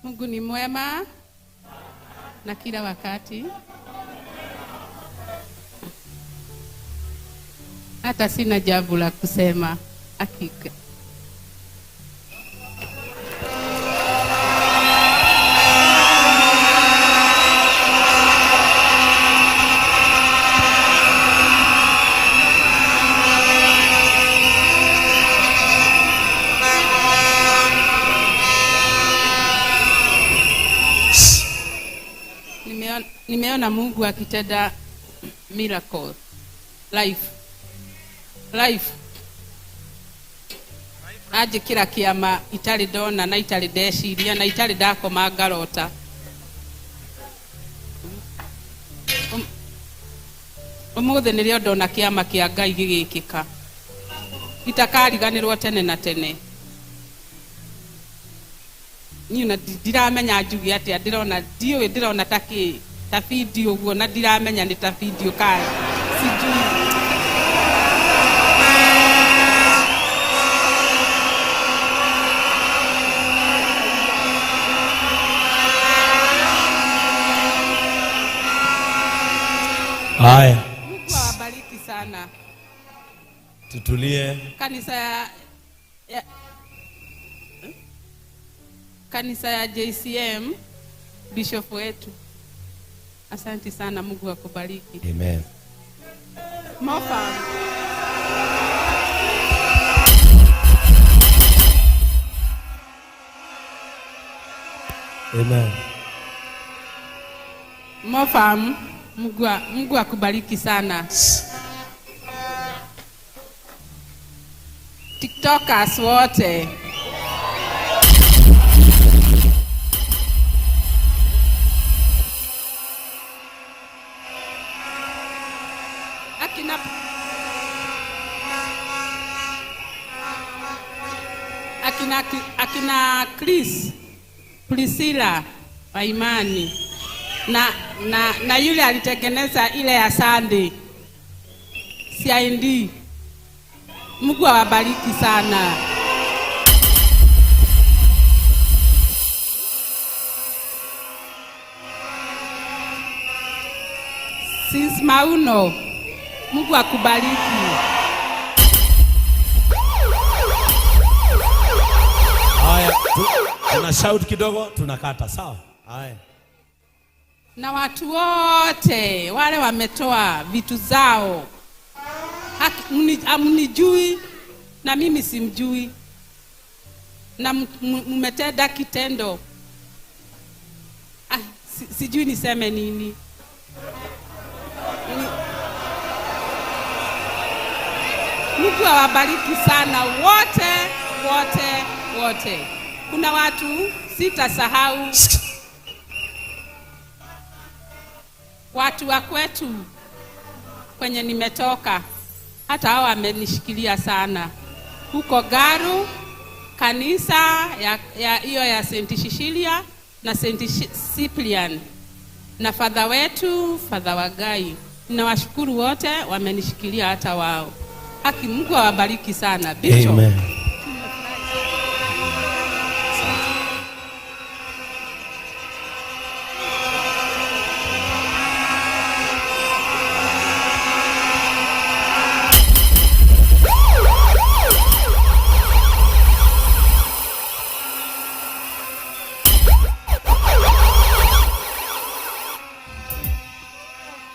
Mungu ni mwema na kila wakati. Hata sina jambo la kusema hakika. Nimeona Mungu akitenda miracle life life anjĩkĩra kĩama itarĩ ndona na itarĩ ndeciria na itarĩ ndakoma ngarota. Ũmũthĩ nĩrĩo ndona kĩama kĩa Ngai gĩgĩkĩka, itakariganĩrwo tene na tene. Niĩ na ndiramenya njuge atĩa, ndĩrona ndiũĩ, ndĩrona ta kĩ ta video ũguo, na ndiramenya nĩ ta video kana sijui. Haya, Mungu awabariki sana. Tutulie. Kanisa ya JCM, bishop wetu. Asante sana, Mungu akubariki. Amen. Mofa. Amen. Mofam, Mungu akubariki sana. TikTokers wote. Akina Chris, Priscilla wa imani na yule alitengeneza ile ya Sunday CID. Mungu awabariki sana. Sis Mauno, Mungu akubariki. Haya, tuna shout kidogo, tunakata, sawa? Haya. Na watu wote wale wametoa vitu zao. Hamnijui na mimi simjui. Na mmetenda kitendo. Sijui niseme nini. Mungu awabariki sana wote, wote, wote. Kuna watu sitasahau. Watu wa kwetu kwenye nimetoka, hata hao wamenishikilia sana. Huko Garu, kanisa ya hiyo ya Saint Cecilia na Saint Cyprian na father wetu, Father Wagai. Ninawashukuru wote wamenishikilia hata wao. Haki, Mungu awabariki sana. Bishop. Amen.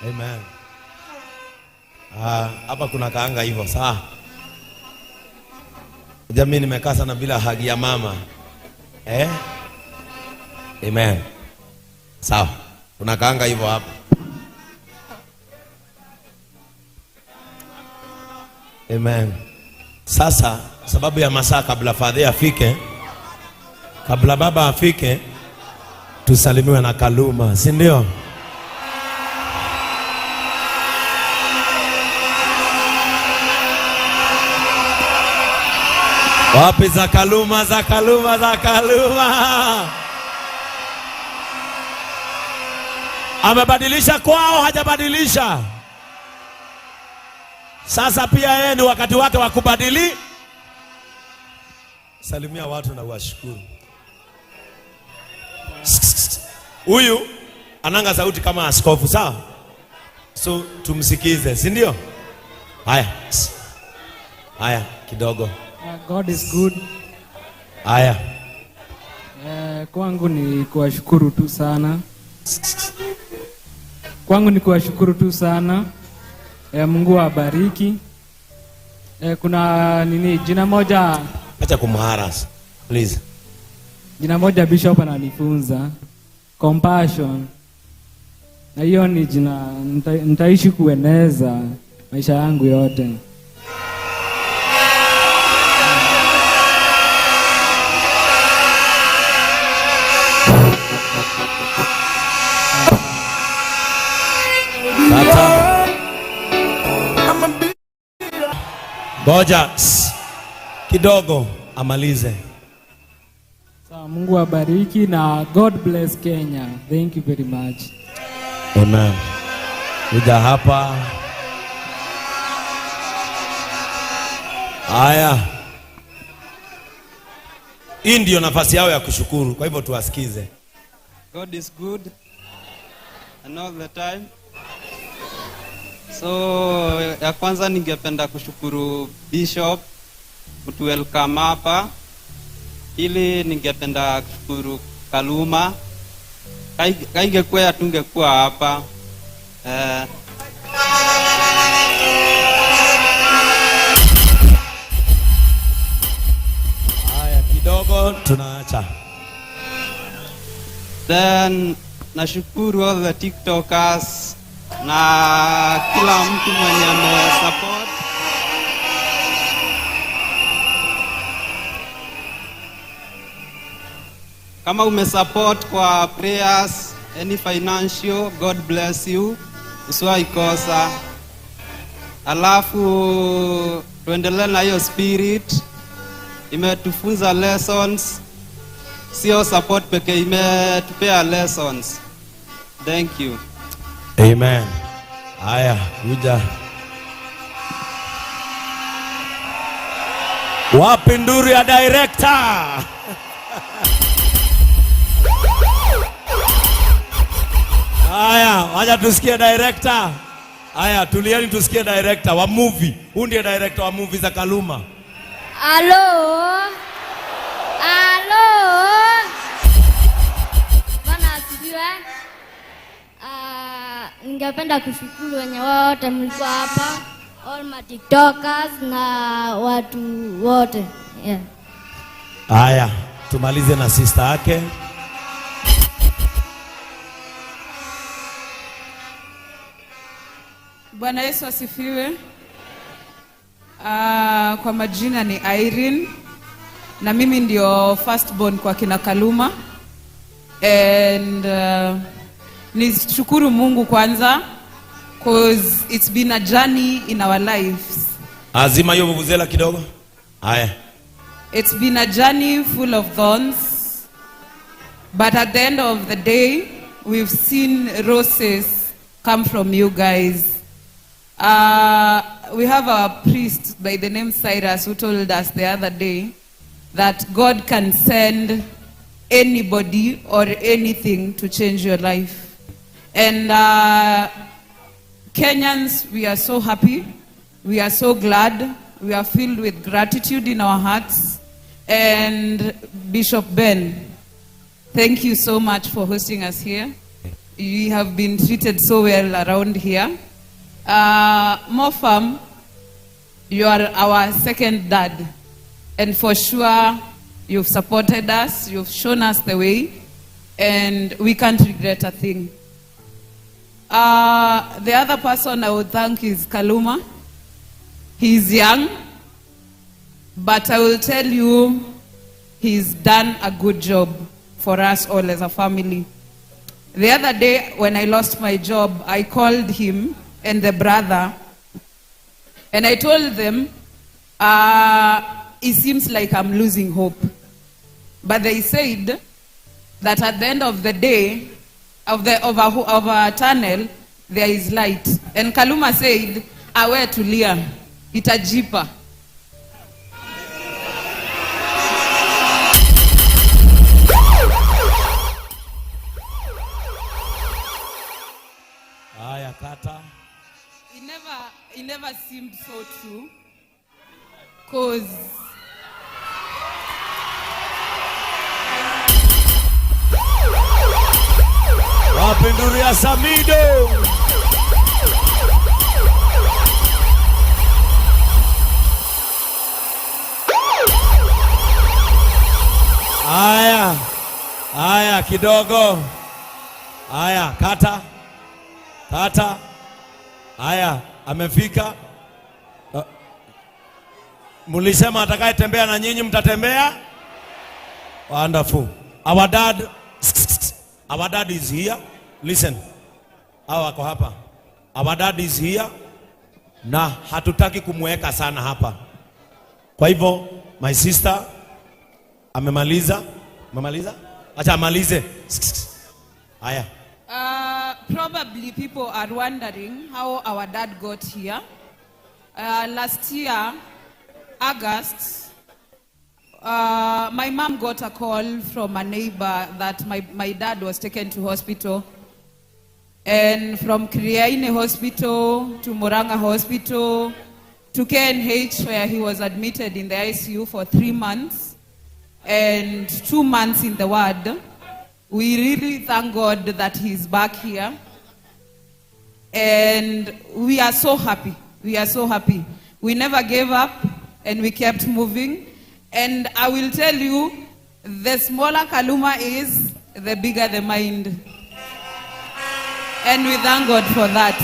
Amen. Hapa kuna kaanga hivyo sawa. Jamii, nimekaa sana bila hagi ya mama. Amen. Sawa. Kuna kaanga hivyo hapa. Amen. Sasa sababu ya masaa, kabla fadhi afike, kabla baba afike, tusalimiwe na Kaluma, si ndio? Wapi za Kaluma, za Kaluma, za Kaluma? Amebadilisha kwao, hajabadilisha. Sasa pia yeye ni wakati wake wa kubadili. Salimia watu na uwashukuru. Huyu ananga sauti kama askofu, sawa? So tumsikize, si ndio? Haya. Haya, kidogo. God is good. Haya. Kwangu ni kuwashukuru tu sana. Kwangu ni kuwashukuru tu sana. Mungu awabariki. Kuna nini jina moja. Acha kumharass, please. Jina moja Bishop ananifunza, compassion. Na hiyo ni jina nitaishi kueneza maisha yangu yote. Kata. Ngoja kidogo amalize. Sawa, Mungu awabariki na God bless Kenya. Thank you very much. Amen. Kuja hapa. Haya. Hii ndio nafasi yao ya kushukuru, kwa hivyo tuwasikize. God is good and all the time. So ya kwanza ningependa kushukuru Bishop kutu welcome hapa. Pili ningependa kushukuru Kaluma. Kaingekuwa hatungekuwa hapa. Haya, kidogo tunaacha. Then nashukuru all the TikTokers na kila mtu mwenye amesupport. Kama umesupport kwa prayers, any financial, God bless you. Usiwahi kosa. Alafu tuendelee na hiyo spirit. Imetufunza lessons. Sio support pekee, imetupea lessons. Thank you. Amen. Haya, kuja. Wapi nduru ya director? Haya, wacha tusikie director. Haya, tulieni tusikie director wa movie. Huyu ndiye director wa movie za Kaluma. Halo. Halo. Bwana asifiwe. Ningependa kushukuru wenye wote mlikuwa hapa, all my TikTokers na watu wote. Yeah. Haya, tumalize na sister yake. Bwana Yesu asifiwe. Kwa majina ni Irene na mimi ndio first born kwa kina Kaluma. And nishukuru Mungu kwanza, 'cause it's been a journey in our lives. Azima hiyo vuvuzela kidogo. Haya. It's been a journey full of thorns, but at the end of the day, we've seen roses come from you guys. We have a priest by the name Cyrus who told us the other day that God can send anybody or anything to change your life. And Kenyans, we are so happy. We are so glad. We are filled with gratitude in our hearts. And Bishop Ben, thank you so much for hosting us here. We have been treated so well around here. Mofam, you are our second dad. And for sure, you've supported us, you've shown us the way, and we can't regret a thing. The other person I would thank is Kaluma. He's young, but I will tell you, he's done a good job for us all as a family. The other day, when I lost my job, I called him and the brother, and I told them, it seems like I'm losing hope. But they said that at the end of the day, of a tunnel, there is light. And Kaluma said, awe tulia, itajipa. Cause Wapi nduru ya Samido? Aya, aya kidogo. Aya, kata. Kata. Aya, amefika. Mulisema atakayetembea na nyinyi mtatembea? Wonderful. Our dad, our dad is here. Listen. Hawa wako hapa. Our dad is here. Na hatutaki kumweka sana hapa. Kwa hivyo, my sister amemaliza. Amemaliza? Acha amalize. Haya. Probably people are wondering how our dad got here. Last year, August, my mom got a call from a neighbor that my dad was taken to hospital. And from Kiriaini Hospital to Murang'a Hospital to KNH, where he was admitted in the ICU for 3 months and 2 months in the ward. We really thank God that he's back here. And we are so happy. We are so happy. We never gave up and we kept moving. And I will tell you, the smaller Kaluma is, the bigger the mind. And we thank God for that.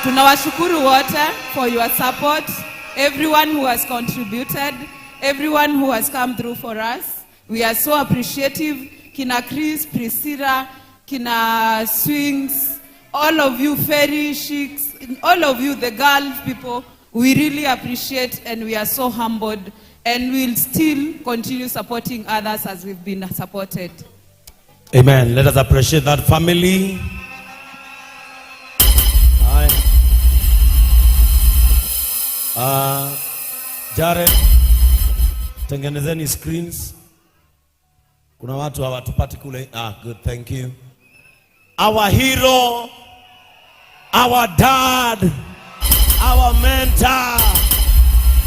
Tunawashukuru wote for your support, everyone who has contributed, everyone who has come through for us. We are so appreciative. Kina Chris, Priscilla, Kina Swings, all of you Ferry, Sheiks, all of you, the girl people, we really appreciate and we are so humbled, and we'll still continue supporting others as we've been supported. Amen. Let us appreciate that family. Haya. Jared, tengenezeni screens. Kuna watu hawatupati kule. Ah, good, thank you. Our hero, our dad, our mentor,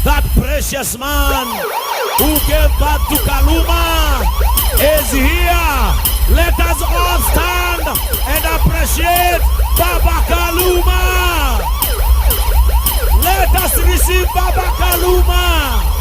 that precious man who gave birth to Kaluma is here. Let us all stand and appreciate Baba Kaluma. Let us receive Baba Kaluma.